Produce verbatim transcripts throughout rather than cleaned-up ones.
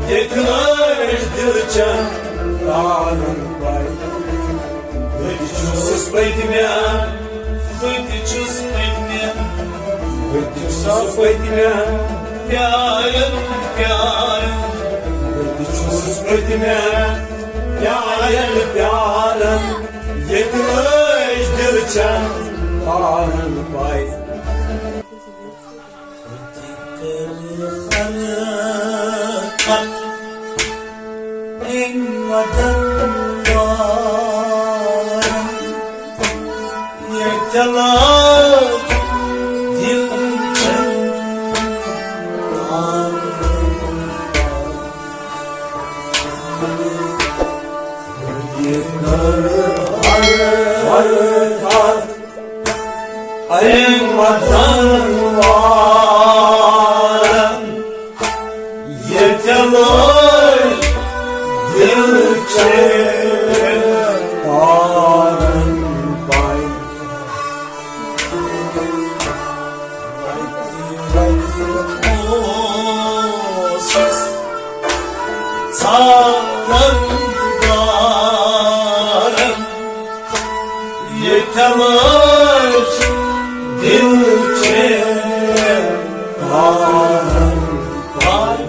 ییٚتہِ لٲج دِلہٕ چٮ۪ن تارن پَے۔ بہٕ تہِ چھُس پٔتمہِ، بہٕ تہِ چھُس پٔتمہِ، بہٕ تہِ چھُس پٔتمہِ پیارن، پیارن۔ بہٕ تہِ چھُس پٔتمہِ پیارن، پیارن۔ ییٚتہِ لٲج دِلہٕ چٮ۪ن تارن پَے۔ اے مدن وارن، ییٚتہِ لٲج دِل چے تارن پَے۔ وَتہِ وَتہِ اوسُس ژھانٛڈن دارن، ییٚتٮ۪ن ٲسۍ دِل چھِ ہارن پاے۔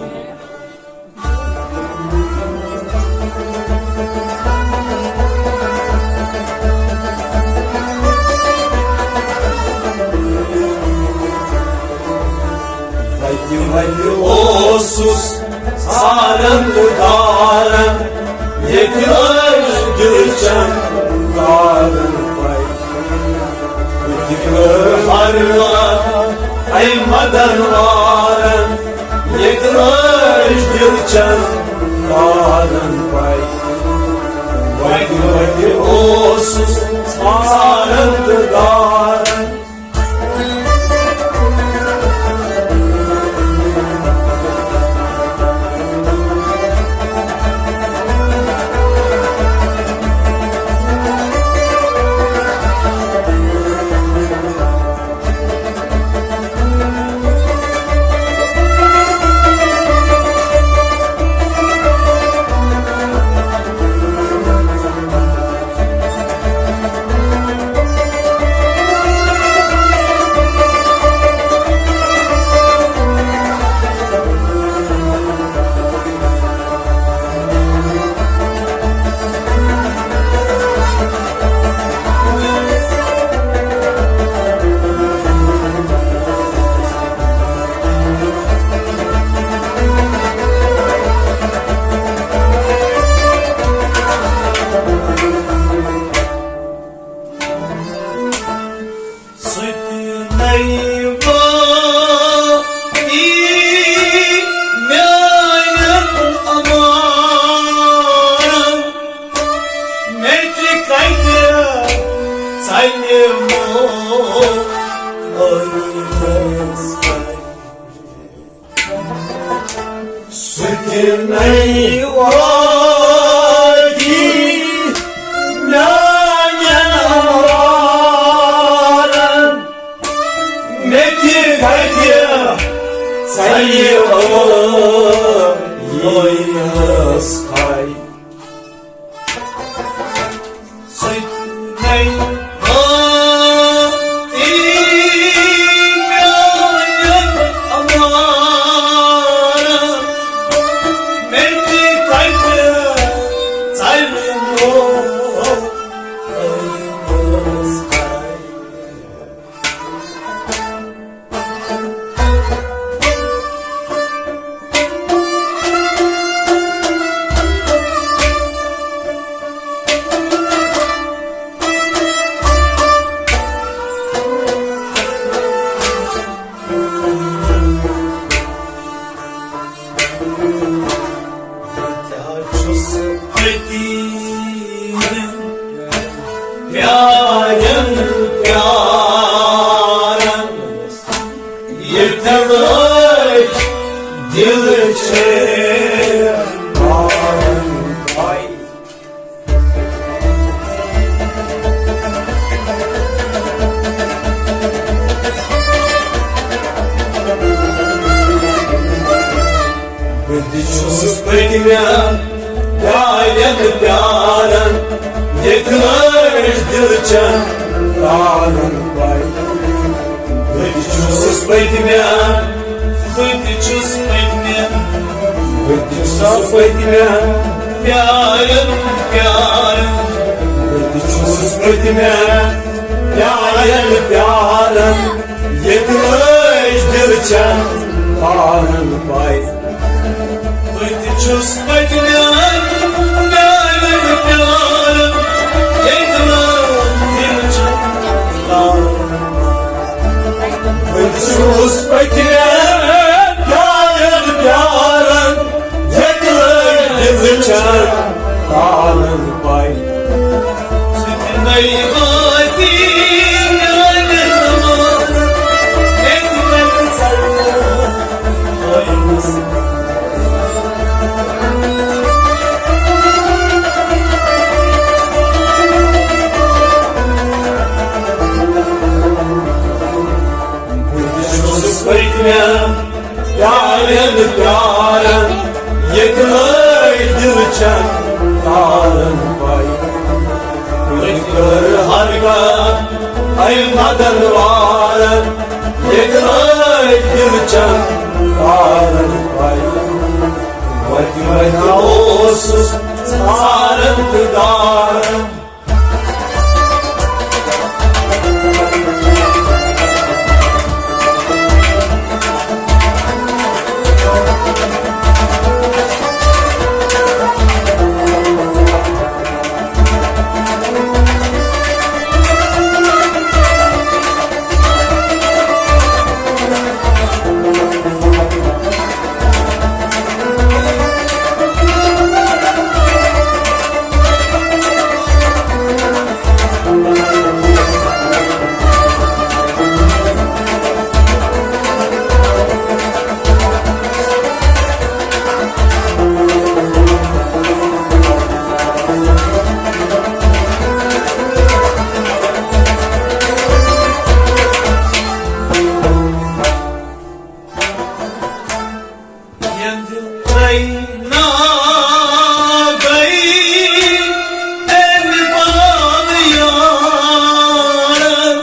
وَتہِ وَتہِ اوسُس ژھانٛڈن تہٕ دارن، ییٚتہِ ٲسۍ دِلچن دارن پَے۔ ییٚتہِ ٲسۍ ہر وار اَمہِ مدن وارن، ییٚتہِ ٲسۍ دِلچن دارن پَے۔ وَتہِ وَتہِ اوسُس ژھانٛڈن تہٕ دارن۔ سُہ تہِ نَے وٲتی میٛانٮ۪ن اَمارَن۔ مےٚ تہِ کَتہِ ژَلہِ مول ٲیٖنَس پَے۔ سُہ تہِ نَے وٲتی میٛانٮ۪ن اَمارَن۔ مےٚ تہِ کَتہِ ژَلہِ ٲیٖنَس پَے۔ سُہ تہِ نَے وٲتی میٛانٮ۪ن اَمارَن۔ مےٚ تہِ کَتہِ ژَلہِ ٲیٖنَس پَے۔ کیٛاہ چھُس أتی پیارن پیارن، ییٚتٮ۪ن أسۍ دِل چھِ ہارن پَے۔ بہٕ تہِ چھُس پٔتمٮ۪ن پیارٮ۪ن پیارن، ییٚتہِ لٲج دِلہٕ چٮ۪ن تارن پاے۔ بہٕ تہِ چھُس پٔتمٮ۪ن، بہٕ تہِ چھُس پٔتمٮ۪ن، بہٕ تہِ چھُس پٔتمٮ۪ن پیارٮ۪ن پیارن، بہٕ تہِ چھُس پٔتمٮ۪ن پیارٮ۪ن پیارن، ییٚتہِ لٲج دِلہٕ چٮ۪ن تارن پاے۔ بہٕ تہِ چھُس پٔتمٮ۪ن پیارٮ۪ن پیارن، ییٚتہِ لٲج دِلہٕ چٮ۪ن تارن۔ بہٕ تہِ چھُس پٔتمٮ۪ن پیارٮ۪ن پیارن، ییٚتہِ لٲج دِلہٕ چٮ۪ن تارن پاے۔ بہٕ تہِ چھُس پٔتمٮ۪ن پیارٮ۪ن پیارن، ییٚتہِ لٲج دِلہٕ چٮ۪ن تارن پاے۔ بہٕ تہِ کٔر ہر کانٛہہ اے مدن وارن، ییٚتہِ لٲج دِلہٕ چٮ۪ن تارن پاے۔ وتہِ وتہِ اوسُس ژارن تہٕ دارن۔ یِہٕنٛدِ رَینہ گٔے اَمہِ پَتہٕ یارَن،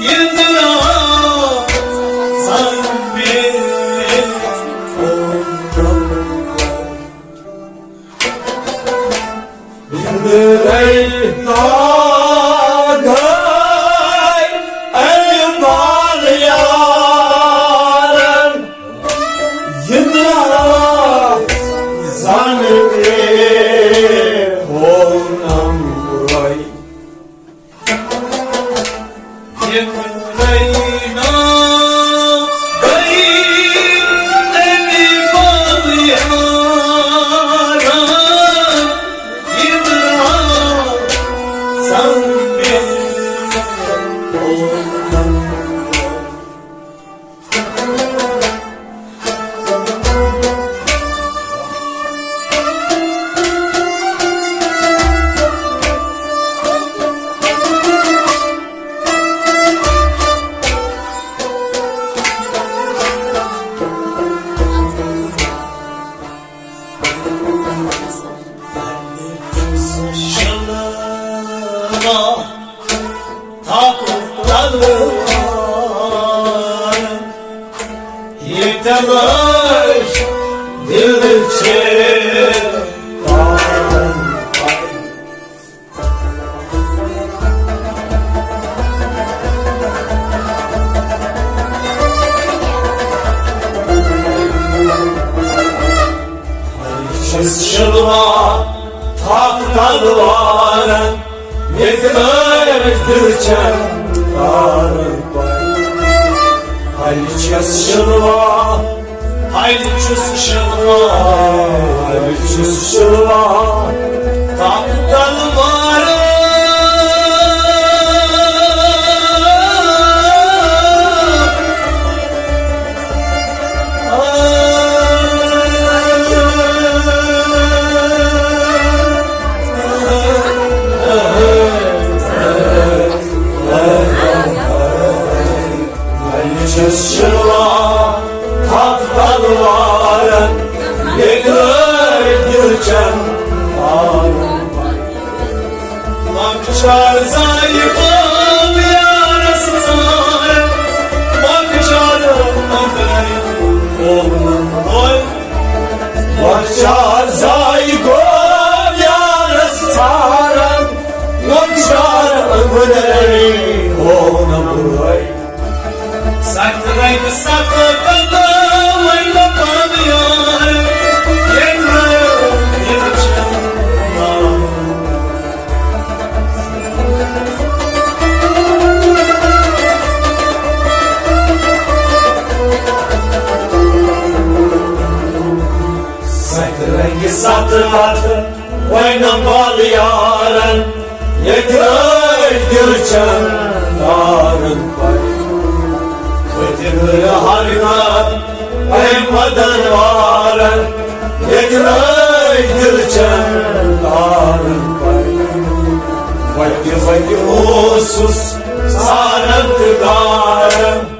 یِہٕنٛدِ رازَن بیٚیہِ کوٚر۔ چھَس شلوار تھپھ تلوارن، ییٚتہِ لٲج دِلہٕ چٮ۪ن تارن پاے۔ ہَلہِ چھَس شلوار، ہَلہِ چھُس شلوار، ہَلہِ چھُس شلوار تھپھ تلوارن۔ چھَس شلوار تھپھ تلوارن، ییٚتہِ چن آرم پائی۔ لۄکچار زایہِ گوٚو یارس ژارن، لۄکچار أنٛدرے گوٚو نہٕ بۄن۔ لۄکچار زایہِ گوٚو یارس ژارن، لۄکچار أنٛدرے گوٚو نہٕ بۄن۔ ستھ رنگہِ ستھ قدم وۄنۍ نہ پانہٕ یار، ییٚتہِ رٲو ییٚتہِ چھِ نار۔ ستھ رنگہِ ستھ قدم وۄنۍ نہ پانہٕ یارن، ییٚتہِ رٲوۍ دِل چٮ۪ن تارن پائی۔ وۄتہِ رٲوۍ ہر کانٛہہ اَمہِ وَدن وارن، ییٚتہِ رٲوۍ دِل چٮ۪ن تارن پائی۔ وَتہِ وَتہِ اوسُس ژھانڈان تہٕ گاران۔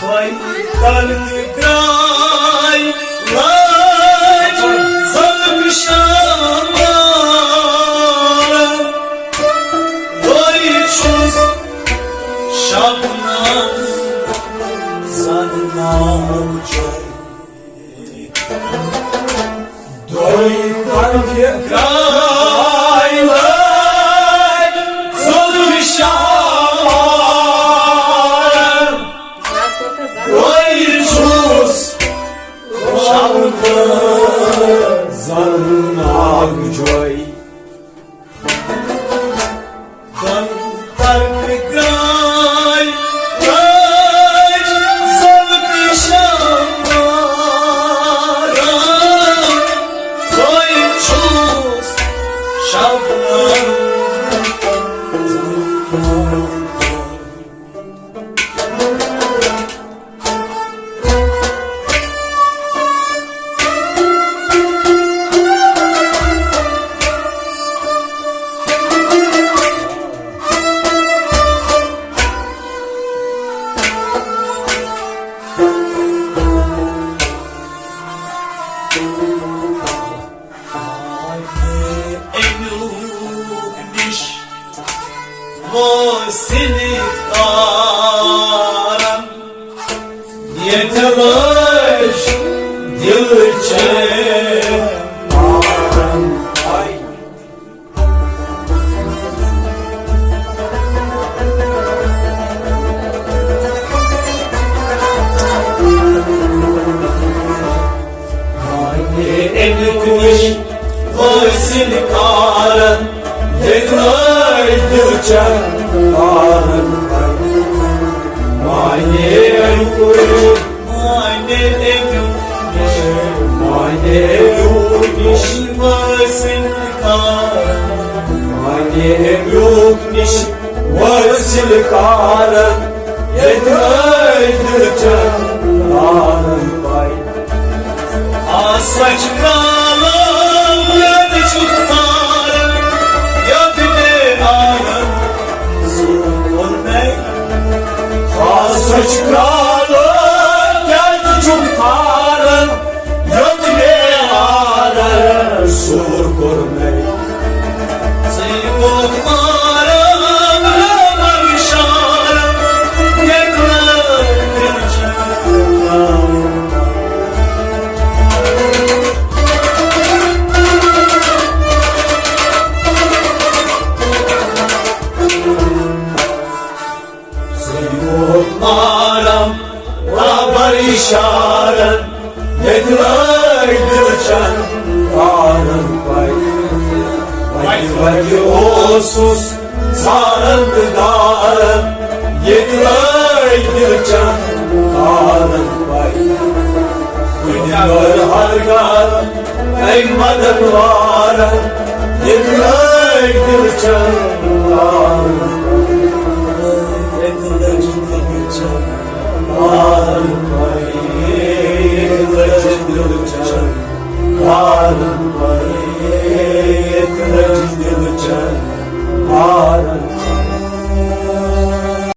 وۄنۍ کَر تہِ درٛاے لٲج ظُلفہٕ شامارن۔ وۄنۍ چھُس شبنم زَنہٕ ناو چۄے۔ دۄیہِ طرفہٕ درٛاے لٲج ظُلفہٕ شامارن۔ وۄنۍ چھُس شبنم زَنہٕ ناو چۄے۔ دۄن طرفہٕ درٛاے لٲج ظُلفہٕ شامارن۔ وۄنۍ چھُس شبنم۔ اَمیُک نِش وٲصِلہِ کارن، ییٚتہِ لٲج دِل چین مارن۔ مانے اَمیُک نِش وٲصِل کارن، ییٚتہِ لٲج دِل چین مارن۔ مانے اَمیُک نِش، مانے اَمیُک نِش، مانے اَمیُک نِش وٲصِل کارن۔ مانے اَمیُک نِش وٲصِل کارن، ییٚتہِ لٲج دِل چین مارن پائی۔ آ سچ کرٛالہٕ ییٚتہِ چھُکھ تارن، یوٚت مےٚ آرن سُہ کوٚر مےٚ۔ آ سچ کرٛالہٕ ییٚتہِ چھُکھ تارن، یوٚت مےٚ آرن سُہ کوٚر مےٚ۔ ژٕ ووت مارن، مگر شارن، ییٚتہِ نہٕ دِل چھُ۔ وتہِ اوسُس زانن تہٕ گارن، ییٚتہِ لٲگۍ دِلچن کارن پَے۔ کُنہِ گٲر ہر گارن، أمۍ مدن وارن، ییٚتہِ لٲگۍ دِلچن کارن پَے۔ ییٚتہِ لٲگۍ دِلچن کارن پَے۔